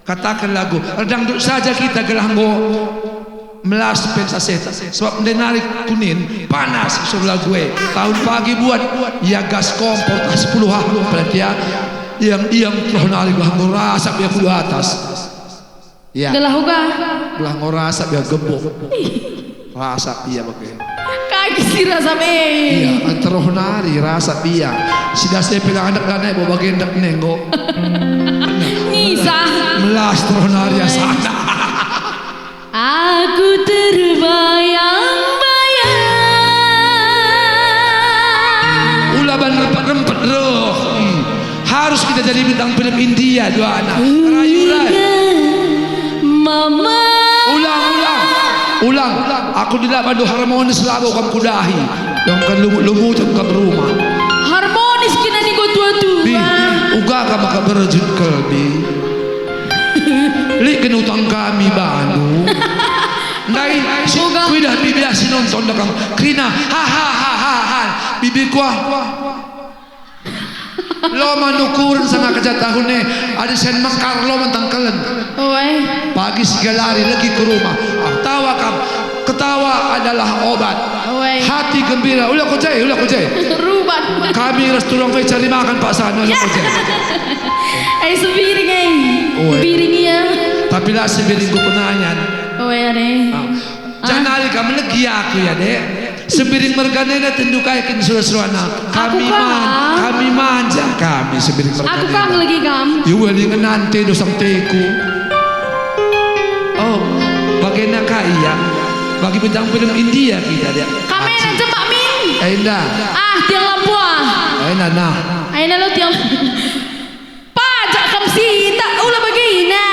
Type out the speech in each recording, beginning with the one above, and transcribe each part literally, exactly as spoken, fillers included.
Kataken lagu, erdangdut saja kita gelah enggo melas pensa setan. Sebab ndai nari kunin, panas suruh lagu e. Tahun pagi buat, ia gas kompor tah sepuluh ah, berarti ya, iang-iang terus nari gelah enggo rasap ia ku atas. Ya. Gelah uga. Gelah enggo rasap ia gebuk. Rasap ia bage. Kaki si rasap e. Iya, terus nari rasap ia. Si das e pelang anak dana bo bage ndek nenggo. Nisa. Melas terus nari asana. Aku terbayang-bayang. Ula ban rempet-rempet reh. Hmm. Harus kita jadi bintang film India, duana. Rayu, rai. Mama. Ulang, ulang, ulang. Aku dilaba do harmonis labo kam kudahi. Yang kan lumut-lumut kam rumah. Harmonis kina ni tua-tua. Bi, uga kam maka berjut kal, Bi. Lit kin utang kami bandu. Ndai, si, uga. Kuidah bibi si nonton dekam. Kerina, ha, ha, ha, ha, ha. Bibi kuah. Lo man ukuren sanga kerja tahun e, adi sen mekar lo man tangkelen. Oe. Pagi sigalari legi ku rumah. Ah, tawa kam. Ketawa adalah obat. Oe. Hati gembira. Ula ko je, ula ko je. Rubat. Kami ras tulung e cari makan paksana, ula ko je. Eh, sebiring, eh. Oe. Biring ia. Tapi la sebiring ku penanyan. Oe, ade. Ah. Ah. Janah nari kam legi aku ya, Dek. Sebiring mergana enda tendu kai kin sura-surana. Kami man, kami manja kami sebiring mergana enda. Aku kang legi kam. Iwali ngenante dosang teku. Oh, bagena kai ya? Bagi bintang film India kita, Dek. Kamera jembak min. Enda. Ah, tiang lampu ah. Enda, nah. Enda lo tiang. Pajak kam si tak ula bagina.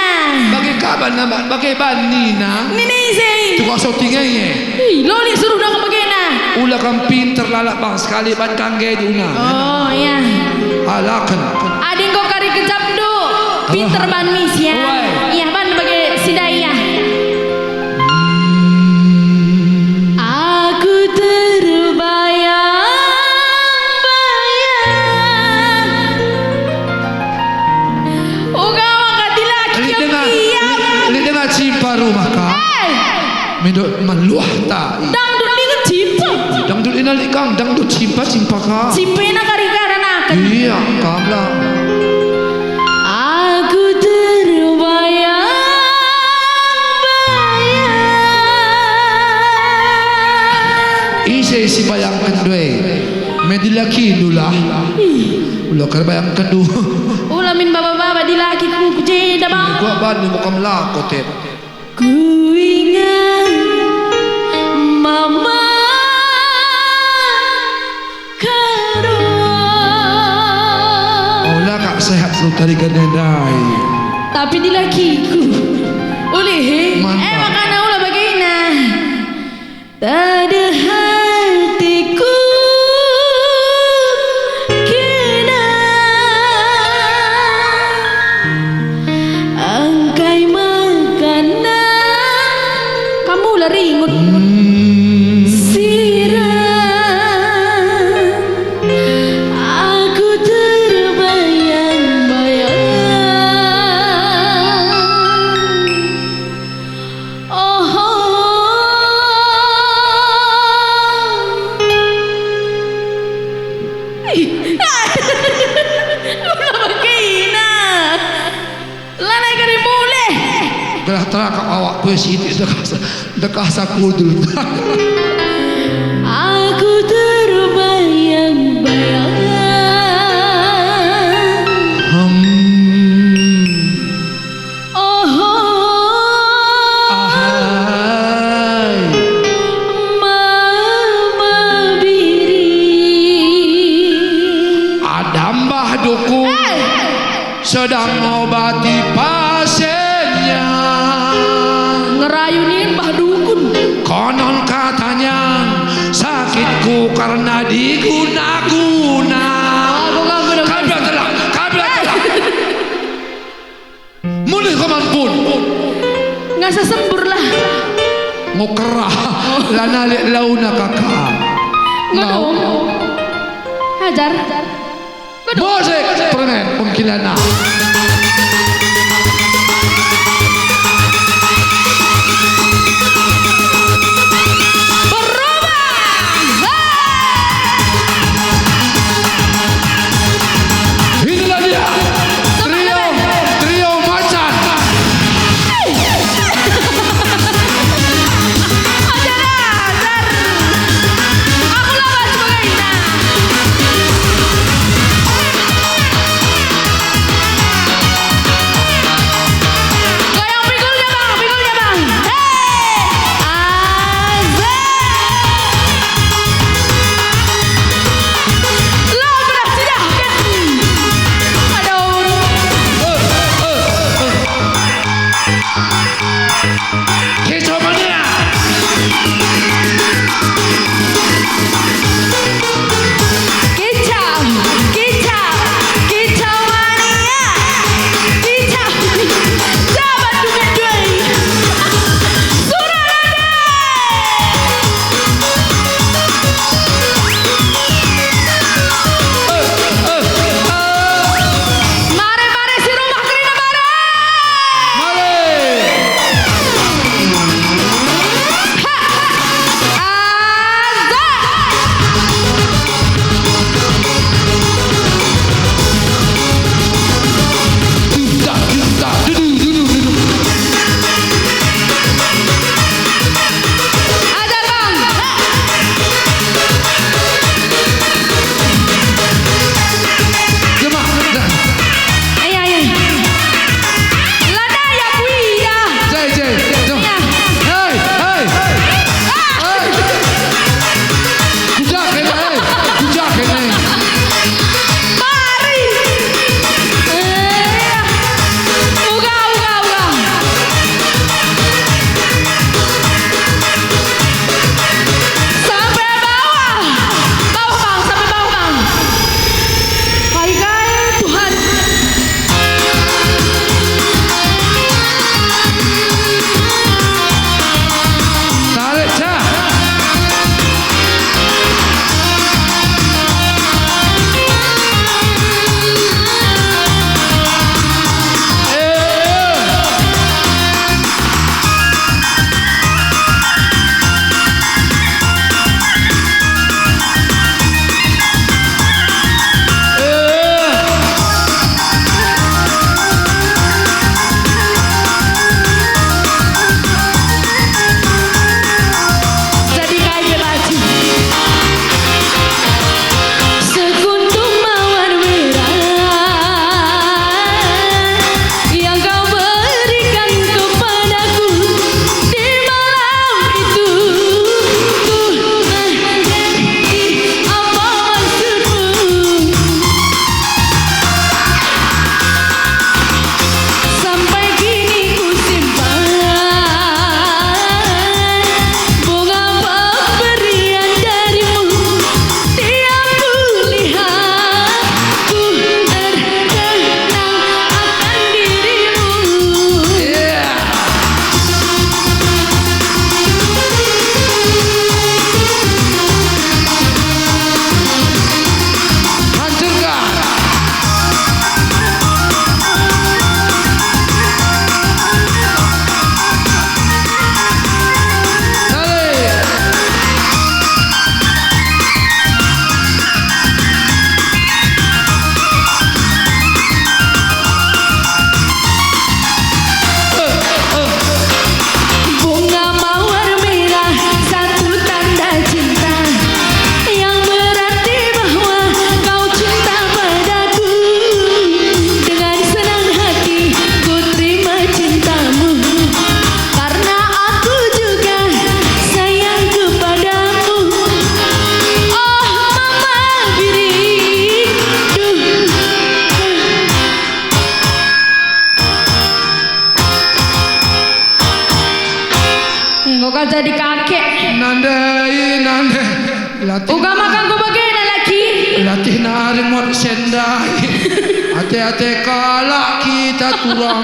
Bage kaban nama, bage banina. Nini si. Tukang syuting e. Ih, loli suruh dong bagina. Ula kam pinter lalap bang sekali ban kangge duna. Oh, iya. Alaken. Adi enggo kari kejam du. Pinter ban mis ya. Wai. Iya, ban bage sidai ya. Aku terbayang-bayang. Uga maka dilaki. Lit denga, lit, lit denga cimpa rumah ka. Eh. Mindo meluah ta. Dangdut lit cimpa. Dangdut ina lit kang, dangdut cimpa, cimpa ka. Cimpa ina kari karana. Iya, kablah. Aku terbayang-bayang. Ise si bayangkenndu e? Me dilakindu lah. Ih. Ula kal bayangkenndu. Ula min baba-baba dilakiku ku jenda, Bang. Kuga bandu mo kam lako, Tet. Kuingat mama karo. Ola kak sehat lu tarigan ndai. Tapi dilakiku. Ulih, eh? Mantap. Eh, makana ula bagina. Tada hatiku kena angkai makanan. Kamu la ringut. Hmm. Sirang aku terbayang-bayang. Oho. Ih. Ula bagina. Lanai kari mulih. Gelah terakap awakku sitik dekah sa-, dekah sakudul. Aku terbayang-bayang. Hmm. Oho. Ahai. Mama biri. Ada Mbah Dukun. Eh. Sedang ngobati pasiennya. Ngerayu nin Mbah Dukun. Konon katanya sakitku karena diguna-guna. Aku nggak guna-guna. Kabel telah, kabel telah. Mulih ko man pun. Ngasa sembur lah. Ngo kerah. Oh. Lana lek launa kaka. Ngedong. Hajar. Ngedong. Musik permen pengkilana. Kanggo bagena laki. Latih nari mot sendai. Ate-ate kalak kita turang.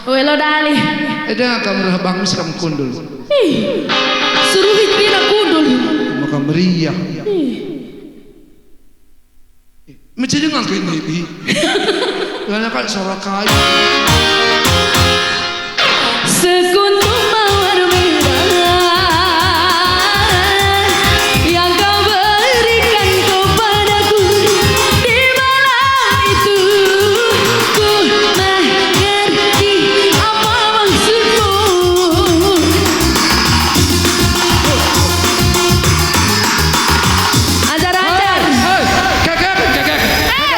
Welo dali. Eda kam reh bangsa kam kundul. Ih, suruh itina kundul. Maka meriah. Ih. Mecili ngangkit ni, Bi. Lana kan suara kayu. Sekuntum mawar merah yang kau berikan kepadaku di malam itu, ku mengerti apa maksudmu. Ajar-ajar. Hei, hei, kekek, kekek. Eh.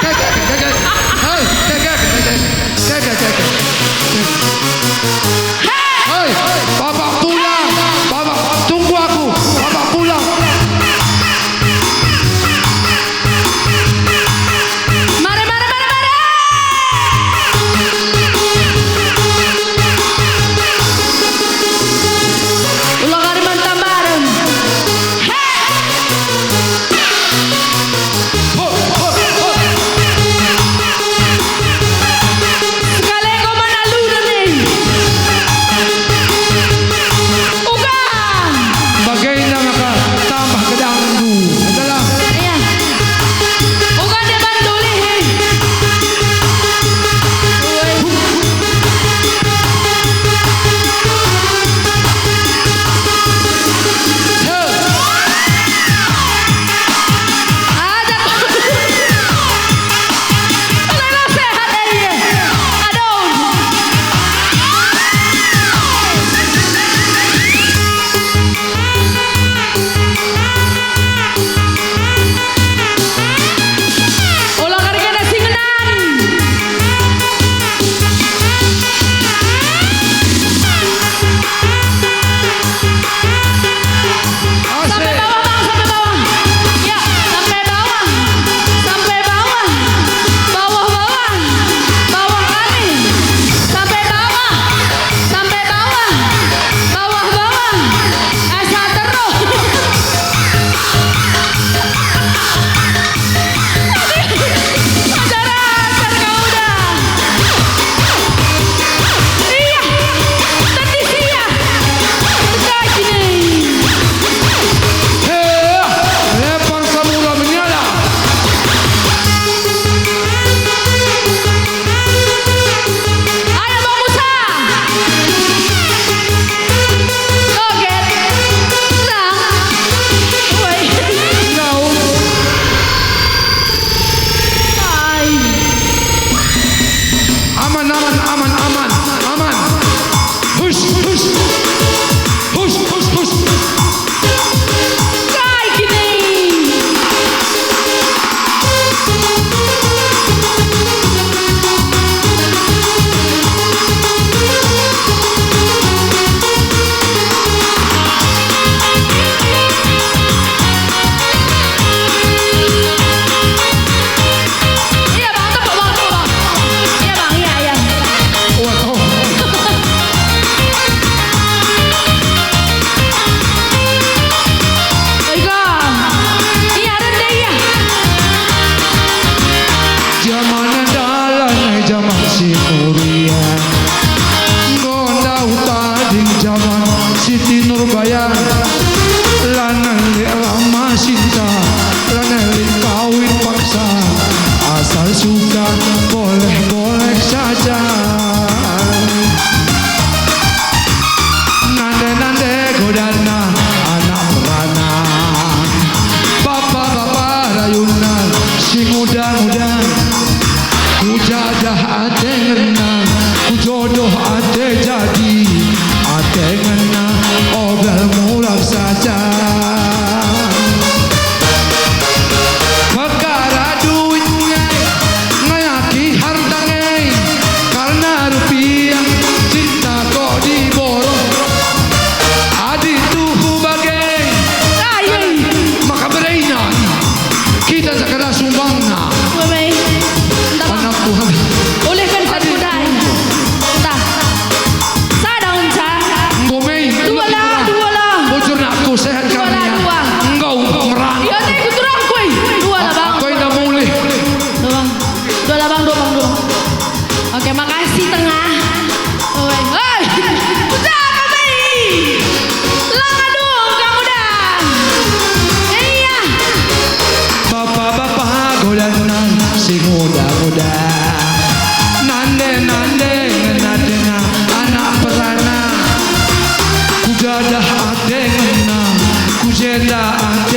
Kekek, kekek. Hei, kekek, kekek. Kekek, kekek. Hei.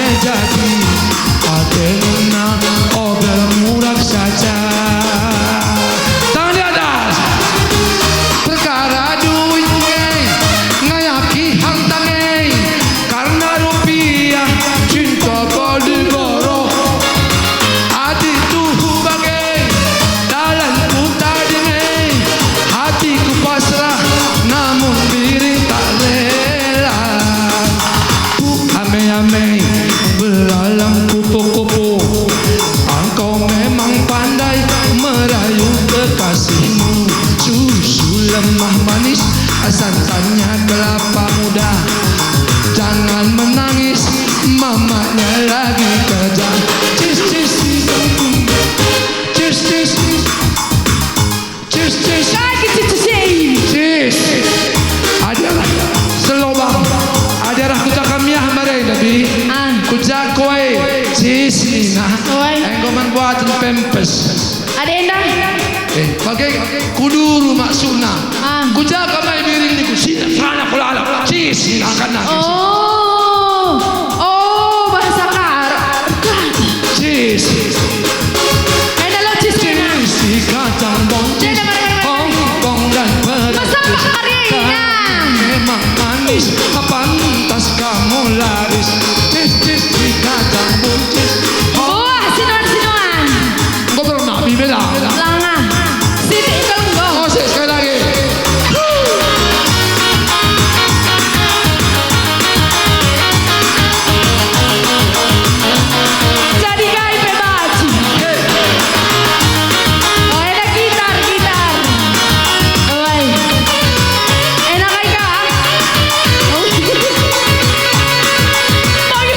Jadi, ate ngena ogelmu raksasa. Tangan di atas. Perkara duit nge, ngayaki harta nge, karena rupiah cinta bodi goro. Adi tuhu bage, dalanku tading e, hatiku pasrah, namun biring tak rela. Pu ame-ame, belalang kupu-kupu, engkau memang pandai merayu kekasihmu. Susu lemah manis, santannya kelapa muda. Jangan menangis, mamanya lagi kerja. Cis, cis, cis, cis, cis, cis. Lagi cis, cis, cis. Cis. Ajarah selobang. Ajarah kucakap miah mare, tapi Ah. Kucakap, oi, cis, nina. Oi. Enggo man buaten pempes. Ada endah? Eh, bage kuduru maksudna. Ah. Kujaga mai biring niku, sina, sana, kulala, cis, akan nangis. Oh. Oh, bahasa Kar-, Kar-, Cis. Enda lo cis kena. Cis, si kacang boncis, Enda, mari, mari, mari. Hongkong dan Perancis. Masa Kak Arina? Kamu memang manis, pantas kamu laris. Cis, cis, si kacang boncis. Hong- Wah, sinuan, sinuan. Enggo pernah nabi bela. Langa. Sitik enggo. Oh, sik, sekali lagi. Jadi kai pe banci. Hei. Oh, enak gitar, gitar. Oi. Enak kai ka? Ayo,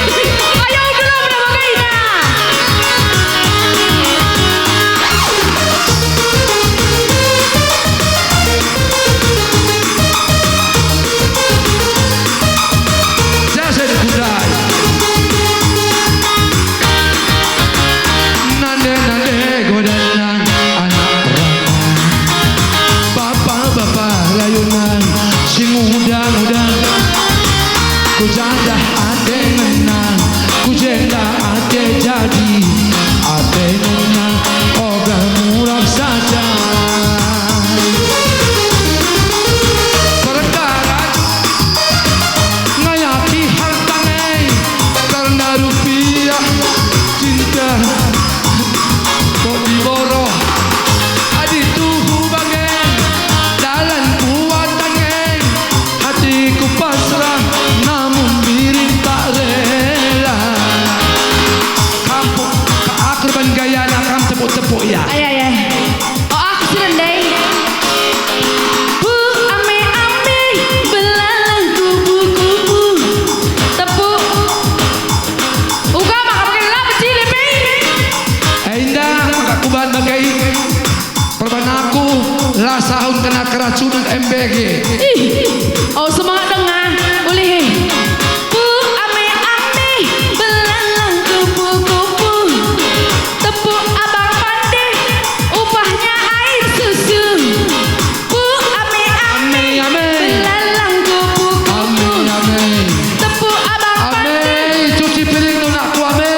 ayo, udah lama, lama kaina. Jasa dikundai. Nande-nande godana anak perempuan. Bapa-bapa rayunan si nguda-nguda. Kujaga ate ngena, kujenda ate jadi, ate ngena oga murah saja. Perkara ngayaki harta nge, karena rupiah cinta. Kok diboro adi tuhu bage, dalan kuat tange, hatiku pasrah, namun biring tak rela. Kampung, ka akur ban gayana kam tepuk-tepuk ya. Ay, ay, ay. Oh, aku si rendai. Bu, ame-ame, belalang kupu-kupu. Tepuk. Uga maka bage la pecile pe. Eh, indah, maka kuban bage. Perban aku, la sahun kena keracunan M B G. Ih, oh, semangat denga. Ulih. Bu, ame-ame, belalang kupu-kupu. Tepuk abang pande, upahnya air susu. Bu, ame-ame, ame-ame, belalang kupu-kupu. Ame-ame. Tepuk abang pande. Ame, cuci piring tu nakku, ame.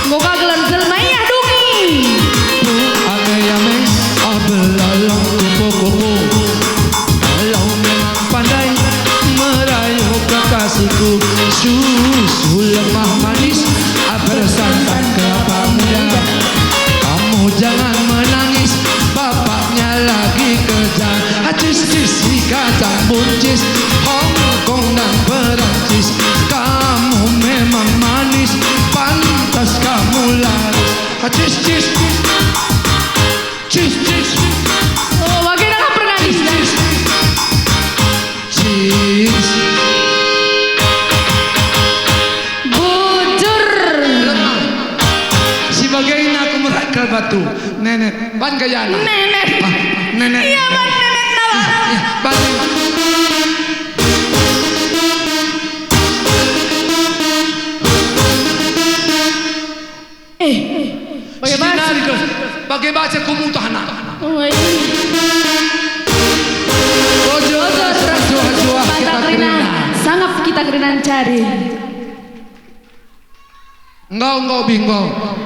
Enggo ka gelar jelma ia dungi. Bu, ame-ame, ah, belalang kupu-kupu. Kalau memang pandai merayu kekasihku, susu lemah manis, ah, bersantan kelapa muda. Kamu jangan menangis, bapaknya lagi kerja. Acis, cis, si kacang buncis, Hongkong dan Perancis. Kamu memang manis, pantas kamu laris. Acis, cis, cis. Cis, cis, cis. Oh, bage nangkap pernah. Cis, cis. Cis. Bujur. Lemah. Si bagena aku merak kal batu. Nenet. Ban gayana. Nenet. Ah, nenet. Iya, ban nenet nawa. Iya, ban. Eh, bage banci. Sidinari, bage banci kumutahna. Oh, iya. Bujur, bujur. Juah, juah, kita kerina. Sangap kita kerina cari. Enggo, enggo, Bi, enggo.